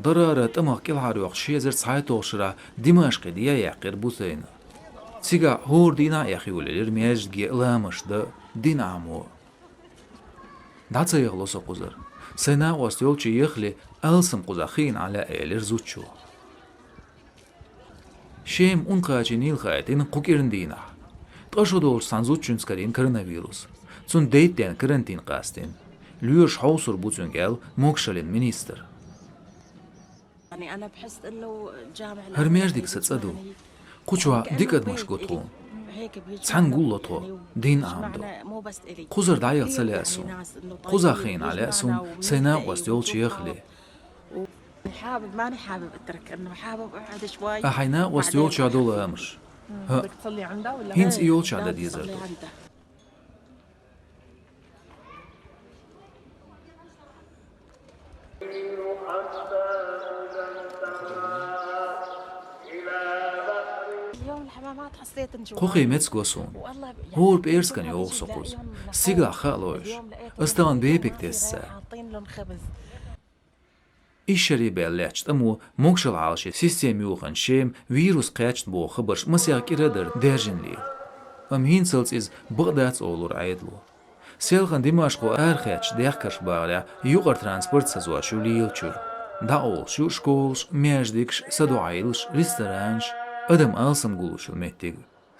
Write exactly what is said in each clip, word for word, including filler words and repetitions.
Дарара тӀамах кӀелхьарйоккхуш ши эзар цхьайтталгӀачу шарахь Димашкъе де яьккхира Бусайна. Цигахь хӀора дийнахь а эхь йолаелира маьждиге ламазаш дан, дин Ӏамо. «ДӀа ца яхало со кхузара. Сайн накъост йолчу яхале, алсам кхузахь хиъна Ӏан лаьа», — элира зудчо. Шема ункъачийн нийлхайтина кху кӀиран дийнахь. Ткъа шо долчу цхьана зудчуьнца карийна коронавирус. Цунна дейтта ден карантин къастийна. Лоьраша хьовсур бу цуьнга аьлла могушаллин министр. «ХӀара маьждиг сан цӀа ду. Кху чохь дика адамаш го тхуна. Цхьаьна гулло тхо, дин Ӏамадо. Кхузара дӀаяха ца лаьа суна. Кхузахь хиъна Ӏан лаьа суна, сайн накъост йолчу яхале». «حابب، ماني حابب أترك، إنه حابب أقعد شوي. Ахьа накъост йолчохь до ламазаш. ХӀаъ, хӀинца и йолчохь дан дезар ду». اليوم الحمامات حسيت إن جوا. Кхо хи меца го суна. والله يعني، хӀора пӀераскан йогӀу со кхуза. Стигалахь хаа ло уьш. Ас тахана бепиг тесна цара. حاطين لهم خبز. Исс шаре баьлла лаьттачу тӀамо могушалла Ӏалашъечу система йохийна Шема вирус кхаьчна боху хабарш масех кӀира а дара даьржина лела. Амма хӀинцалц иза бакъ дац олура Ӏедало. Селхана Димашкъо арахецначу дехкарш бахарехь, юкъара транспорт сацош ю лелачуьра. ДӀакъовлуш ю школаш, маьждигаш, садоӀа йолуш, ресторанаш, адам алсам гуллуш йолу меттиг.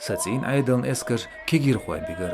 Сацийна Ӏедалан эскарш кегийрхой бигар.